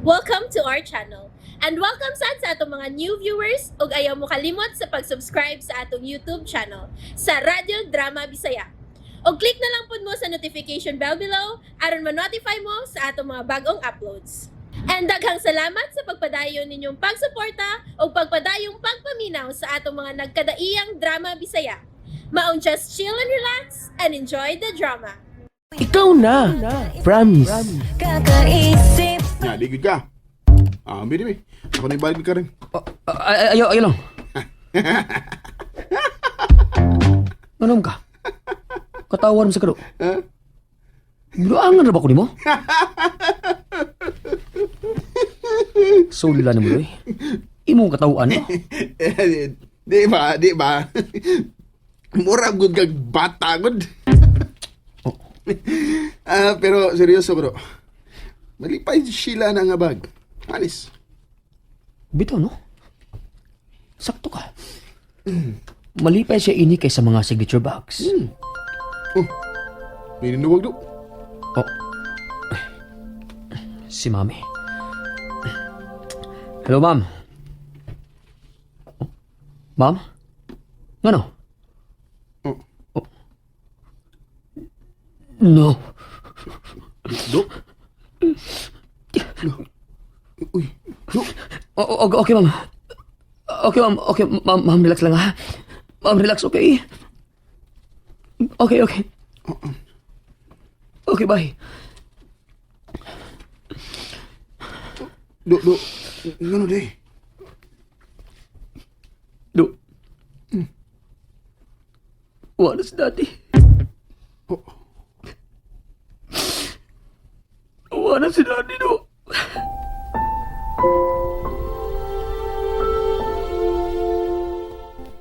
Welcome to our channel. And welcome sad sa atong mga new viewers ug ayaw mo kalimot sa pag-subscribe sa atong YouTube channel sa Radyo Drama Bisaya. Og click na lang pud mo sa notification bell below aron ma-notify mo sa atong mga bagong uploads. And daghang salamat sa pagpadayon ninyong pagsuporta ug pagpadayong pagpaminaw sa atong mga nagkadaiyang drama Bisaya. Maong just chill and relax and enjoy the drama. Ikaw na. Promise. Kakaisip. Nga, di gud ka. Ah, bili mi. Ako na ibalik ka rin. Ay, ay, ayaw, ayaw lang. Anong ka? Katawan mo sa kado. Ha? Binuangan na ba ko nimo? Sula na mo, eh. Imong katawan, no? Eh, di ba, di ba? Mura gud kag bata gud. Oh. Ah, pero seryoso bro. Malipay si Sheila na nga bag. Alis. Bitaw, no? Sakto ka. Malipay siya ini kaysa mga signature bags. Oh, may ninuwag do. Oh. Si Mami. Hello, ma'am. Oh, ma'am? Ngano? Oh, No. do. Do. Uy, do. Okay, ma'am. Okay, ma'am. Okay, ma'am, ma'am, relax lang, ha? Ma'am, relax, okay? Okay. Okay, bye. Do, do. Ngano di? Do. Wala si Daddy. Oh, Wala si Daddy, do.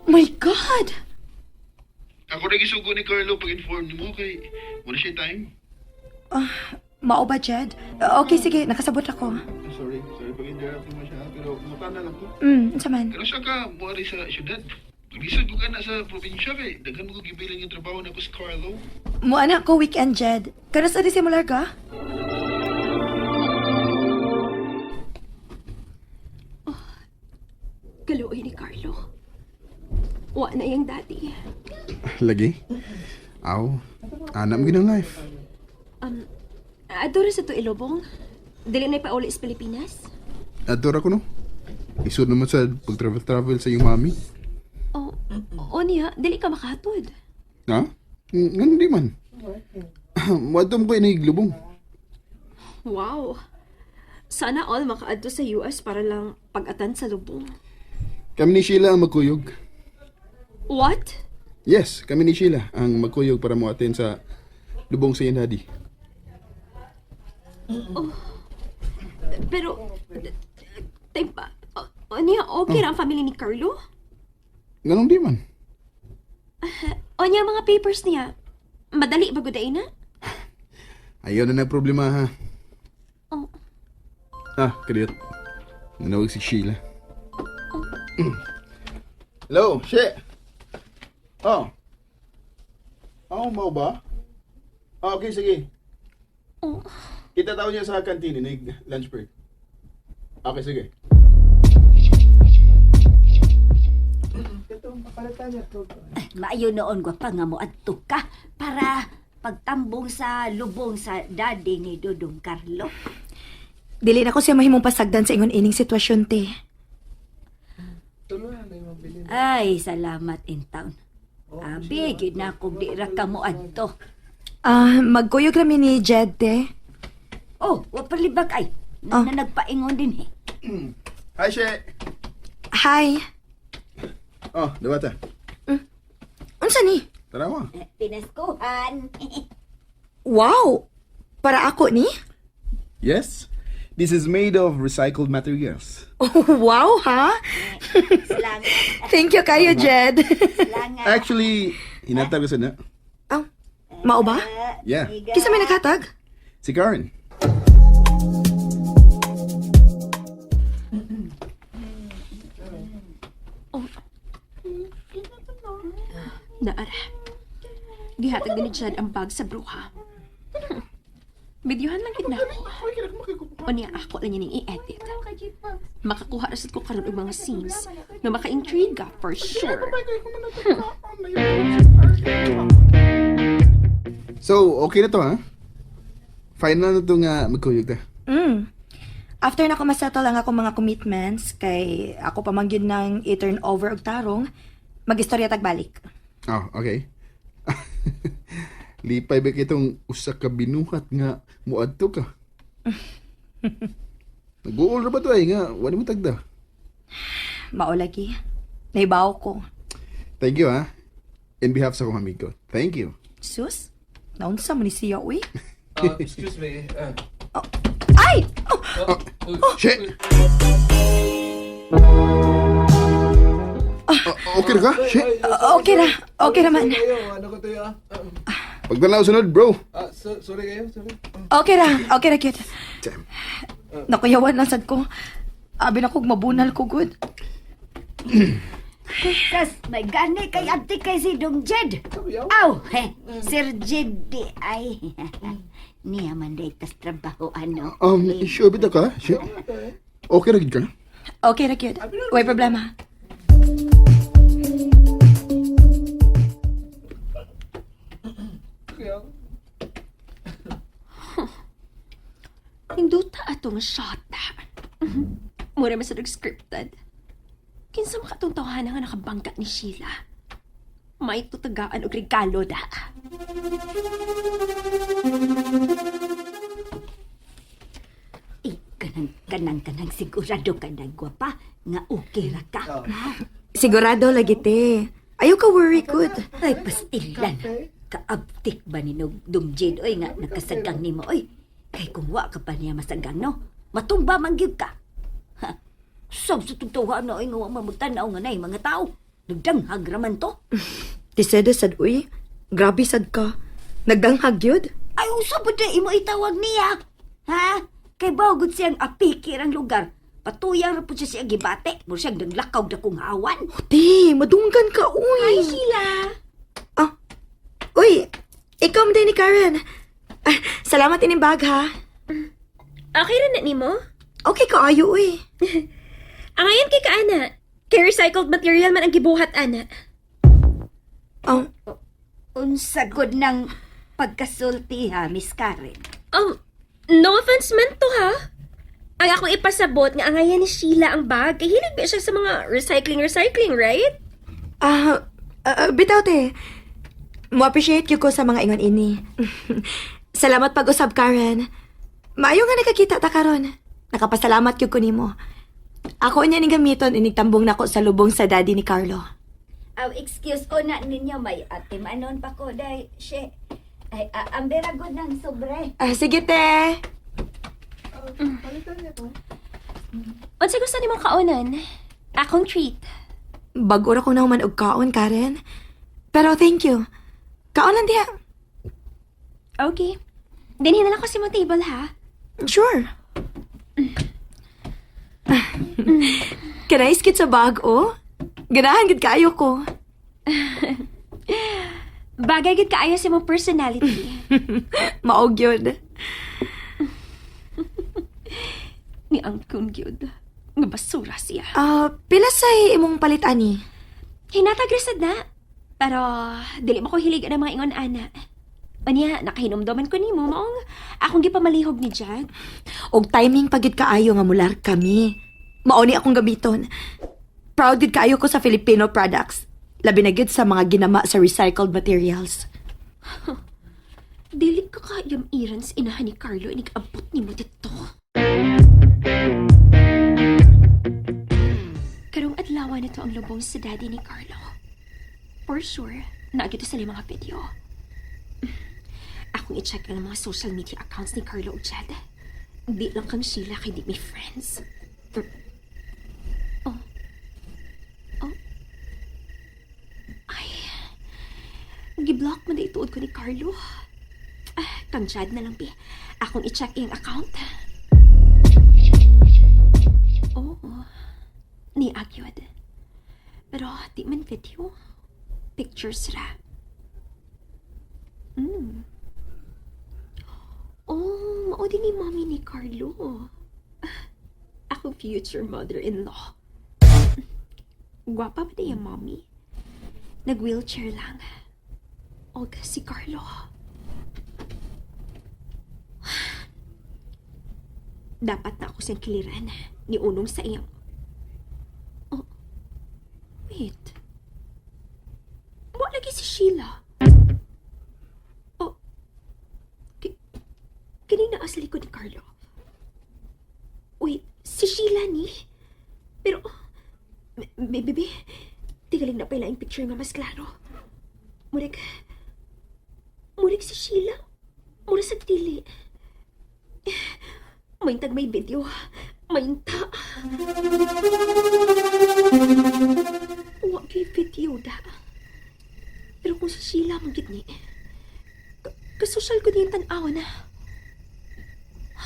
My God! Ako na gisugo ni Carlo pag-inform nimo kay wala siya time. Mao ba, Jed? Okay, sige. Nakasabot ako. Sorry, sorry pag-interrupt mo siya pero muta na lang ko. Unsa man? Pero siya ka muari sa syudad. Lisod ko ka na sa probinsya kay daghan mo ko gibilin yung trabaho na ko si Carlo. Muana ko weekend, Jed. Kanos sa si Mularga? Kaluoy ni Carlo. Wa na yung daddy. Lagi? Aw, anam ginang life. Adoro sa to ilobong. Dili na pauli sa Pilipinas. Adore ako no. Isod naman sa pag-travel-travel sa iyong mami. Oh, o niya, dili ka makahatod. Ha? Nga di man. Muadtom ko iniglubong. Wow. Sana all makaadto sa US para lang pag-atan sa lubong. Kami ni Sheila ang magkuyog. What? Yes, kami ni Sheila ang magkuyog para mo attend sa lubong sa iyong daddy. Pero, tempa, o niya, okay ra ang family ni Carlo? Nganong di man? O niya, mga papers niya. Madali ba guday na? Ayaw na na problema ha. Oh. Ah, kadiyot. Nanawag si Sheila. Hello, She. Oh. Oh, mau ba? Ah, okay, sige. Oh. Kita tao niya sa canteen, inig lunch break. Okay, sige. Maayo noon gwapa nga moadto ka para pagtambong sa lubong sa daddy ni Dudong Carlo. Dili na ko siya mahimong pasagdan sa ingon ining sitwasyon, te. Ay, salamat in town. Abi, gyud na kung di ra ka moadto. Ah, magkuyog rami ni Jed, te. Oh, wa palibag ay. Oh. Na, na nagpaingon din eh. Hi, She. Hi. Oh, dawata. Unsa ni? Tara mo. Eh, Pinaskuhan. Wow! Para ako ni? Yes. This is made of recycled materials. Oh, wow, ha? Salamat. Thank you kayo, Jed. Salamat. Actually, hinatag ko sa na. Oh, mao ba? Yeah. Kinsa may naghatag? Si Karen. Naara. Gihatag din ni Jed ang bag sa bruha. Videohan lang gid na ako. Unya ako lang ning i-edit. Makakuha ra sad ko karon og mga scenes nga maka-intriga for sure. So, okay na to ha? Final na to nga magkuyog ta. After na ko masettle ang akong mga commitments, kay ako pa man gyud nang i-turn over og tarong, magistorya tagbalik. Oh, okay. Lipay ba kitong usa ka binuhat nga muadto ka? Nag-uul ra ba to ay nga wala mo tagda. Mao lagi. Naibaw ko. Thank you ha. In behalf sa akong amigo. Thank you. Sus, naunsa man ni siya uy. Excuse me. Ay! Oh! Oh, shit! Oh, okay ra ka? Shit. Okay ra. Okay ra man. Kayo, ano ko to ah? Pagdala sunod, bro. So, sorry kayo, sorry. Okay ra. Okay ra cute. Damn. Nakuyawan lang sad ko. Abi na kog mabunal ko good. Tas may gani kay ante kay si Dong Jed. Aw, he, Sir Jed di ay. Niya man day tas trabaho ano. Sure bitaw ka? Shit. Okay ra gid ka? Okay ra cute. Way problema. Hinduta ato nga shot ta. Mura man sa scripted. Kinsa makatong tawhana nga nakabangga ni Sheila. May tutagaan og regalo da. Eh, kanang kanang kanang sigurado ka na gwapa nga okay ra ka. Sigurado lagi te. Ayaw ka worry good. Ay, pastilan. Kaabtik ba ni Dong Jed oy nga nakasagang nimo oy. Kay kung wa ka pa niya masagang no, matumba man gyud ka. Ha. Sab sa tugtuwa na oy nga wa man magtan-aw nga nay mga tao. Nagdanghag ra man to. Tisede sad uy. Grabe sad ka. Nagdanghag yun. Ay, usa ba di imo itawag niya? Ha? Kay bagod siyang apikir ang lugar. Patuyang ra pud siya siya gibate. Mura siyang naglakaw dakong awan. Te, madunggan ka uy. Hi, Sheila! Ah, uy, ikaw man din ni Karen. Ah, salamat ining bag ha. Okay ra na nimo? Okay ka ayo uy. Angayan kay ka ana. Kay recycled material man ang gibuhat ana. Oh, Unsa gud ng pagkasulti ha, Miss Karen. No offense man to ha. Ang akong ipasabot nga angayan ni Sheila ang bag kay hilig ba siya sa mga recycling recycling, right? Bitaw te. Mo appreciate ko sa mga ingon ini. Salamat pag-usab Karen. Maayo nga nakakita ta karon. Nakapasalamat gyud ko nimo. Ako niya ning gamiton inig tambong nako sa lubong sa daddy ni Carlo. Aw, excuse o na ninyo, may ate manon pa ko day. She, ay, ambera gud ng sobre. Ah, sige te. Unsa gusto nimong kaonan? Akong treat. Bago ra ko na human og kaon, Karen. Pero thank you. Kaon lang diha. Okay. Dinhin na lang ko sa imong table ha. Sure. Can I skit sa bag, oh? Ganahan gid kaayo ko. Bagay gid kaayo sa imong personality. Maog yun. Ni Angkon gyud. Nga basura siya. Ah, pila say imong palit ani? Hinatag ra sad na. Pero dili mo ko hilig ang mga ingon ana. Unya, nakahinumduman ko nimo maong akong gipamalihog ni Jack. Og timing pagid kaayo nga mular kami. Mao ni akong gamiton. Proud gid kaayo ko sa Filipino products. Labi na gid sa mga ginama sa recycled materials. Dili ka kaayam iran sa inahan ni Carlo inig abot nimo dito. Karong adlaw nito ang lubong sa daddy ni Carlo. For sure, naagito sa mga video. Akong i-check ang mga social media accounts ni Carlo ug Jed. Di lang kang Sheila kay di may friends. Oh. Oh. Ay. Giblock man na ituod ko ni Carlo. Ah, kang Jad na lang, Bi. Akong i-check iyang account. Oh, ni Agyod. Pero di man video. Pictures ra. Oh, mao din ni mommy ni Carlo. Akong future mother-in-law. Gwapa ba niya, mommy? Nag-wheelchair lang. Og si Carlo. Dapat na ako siyang kiliran ni Unong sa iyang. Oh, wait. Mo lagi si Sheila. Oh, kining naa sa likod ni Carlo. Wait, si Sheila ni? Pero, bebe, tigaling na pala yung picture nga mas klaro. Murig si Sheila. Mura sa dili. Maintag may video. Mainta. Wa kay video da. Pero kung si Sheila man gid ni, kasosyal ko din tan-aw na.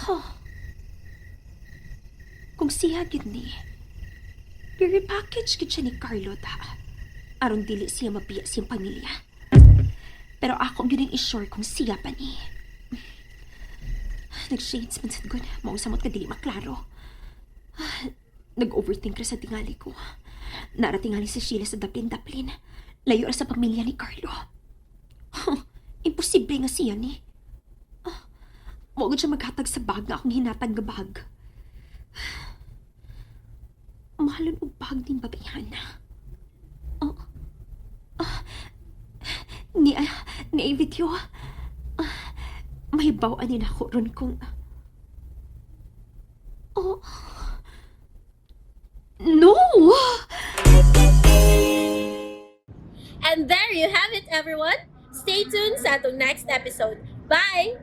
Huh. Kung siya gid ni, repackage gid siya ni Carlo ta. Aron dili siya mabiya siyang pamilya. Pero ako gyud ang isure kung siya pa ni. Nag-shades man sad gud, mausamot ka dili maklaro. Ah, nag-overthink ra sa tingali ko. Naratingali si Sheila sa daplin-daplin. Layo ra sa pamilya ni Carlo. Huh, imposible nga siya ni. Ah, mo gud siya maghatag sa bag nga akong hinatag nga bag. Mahalon og bag din babayahan na. Oh. Ah, ni ay video. Ah, mahibaw ani nako ron kung. Oh. No! And there you have it, everyone. Stay tuned sa atong next episode. Bye!